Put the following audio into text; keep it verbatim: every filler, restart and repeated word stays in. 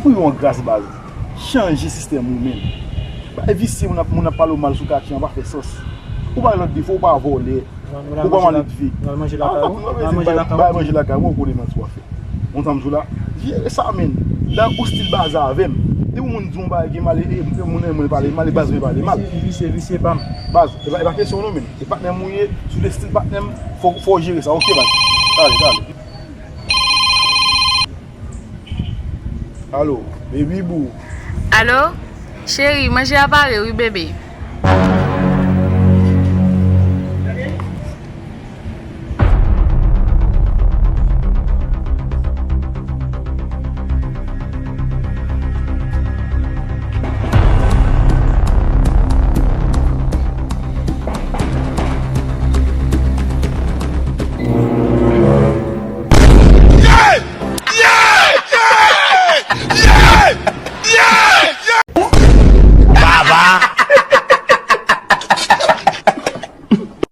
Pou yon gras baz, chanje sistèm ou menm. Bay visye moun ap, moun ap pale w mal sou katye an pa fè sans. Ou pa lòt defo, ou pa vòlè, ou pa malelve. Ou al manje lakay ou, ou al manje lakay ou, ou konnen manti w ap fè. Ou tann sou la, jere sa menm. Dayè ou stil baz avè m. Depi yon moun di yon bagay ki mal, e, e, moun renmen pale mal, e baz mwen pale mal. Visye, visye pa m. Baz, e pa, e pa kesyon non menm. E patnè m ou ye, si w te stil patnè m, fò, fò w jere sa, oke baz. Talè, talè. Alo, baby boo. Alo, cheri, manje a pare wi, bebe.